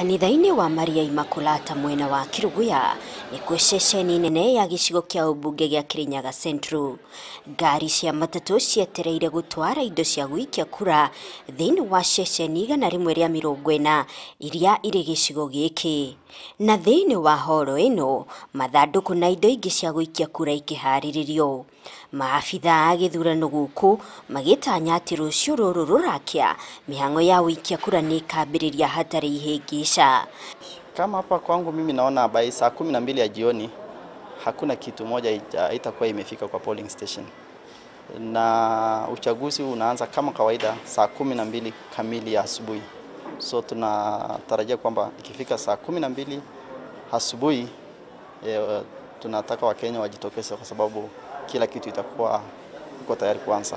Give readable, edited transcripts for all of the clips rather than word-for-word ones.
Kanitha-inĩ wa Maria Immaculata mwena wa Kiruguya nĩkuo ceceni nene ya gĩcigo kĩa ũmbunge gĩa Kirinyaga Central. Ngari cia matatũ cietereire gũtwara indo cia gũikia kura thĩinĩ wa ceceni 140 iria irĩ gĩcigo gĩkĩ. Na thĩinĩ wa horo ĩno mathandũkũ na indo ingĩ cia gũikia kura ikĩharĩrĩrio. Maabithaa a gĩthurano gũkũ magĩtanya atĩ rũciũ rũrũ rũrakĩa mĩhang'o ya ũikia kura nĩ ĩkambĩrĩria hatarĩ ihĩngĩca. Kama hapa kwangu mimi naona by saa 12 ya jioni hakuna kitu moja itakuwa imefika kwa polling station. Na uchaguzi unaanza kama kawaida saa 12 kamili ya asubuhi. So tunatarajia kwamba ikifika saa 12 asubuhi tunataka Wakenya wajitokeze kwa sababu kila kitu itakuwa iko tayari kuanza.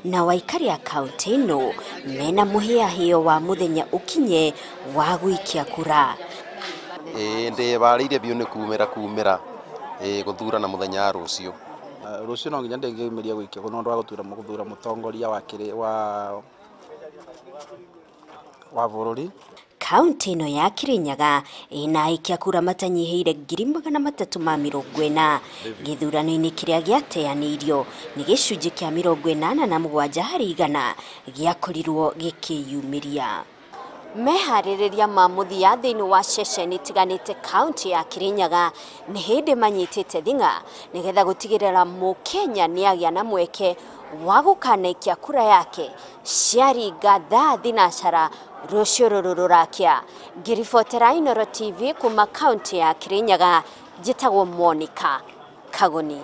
Na waikari a kaunti ĩno mena mũhĩahĩo wa mũthenya ũkinye wa gũikia kura. Ndĩbarĩire biũ nĩ kumĩra gũthurana mũthenya wa rũciũ. Rũciũ no nginya ndĩngĩumĩria gũikia kura nĩ ũndũ wa gũthura mũtongoria wa bũrũri. Kaunti ĩno ya Kirinyaga ĩna aikia kura matanyihĩire 340,000. Gĩthurano-inĩ kĩrĩa gĩateanĩirio nĩ gĩcunjĩ kĩa 87 harĩ igana gĩakorirwo gĩkĩyumĩria. Meharĩrĩria ma mũthia thĩinĩ wa ceceni itiganĩte kaunti ya Kirinyaga nĩ hĩndĩ manyitĩte thing'a nĩgetha gũtigĩrĩra mũkenya nĩagĩa na mweke wa gũkanaikia kura yake ciaringa thaa thinacara rũciũ rũrũ rũrakĩa. Ngĩribotera Inooro TV kuma kaunti ya Kirinyaga, njĩtagwo Monica Kagoni.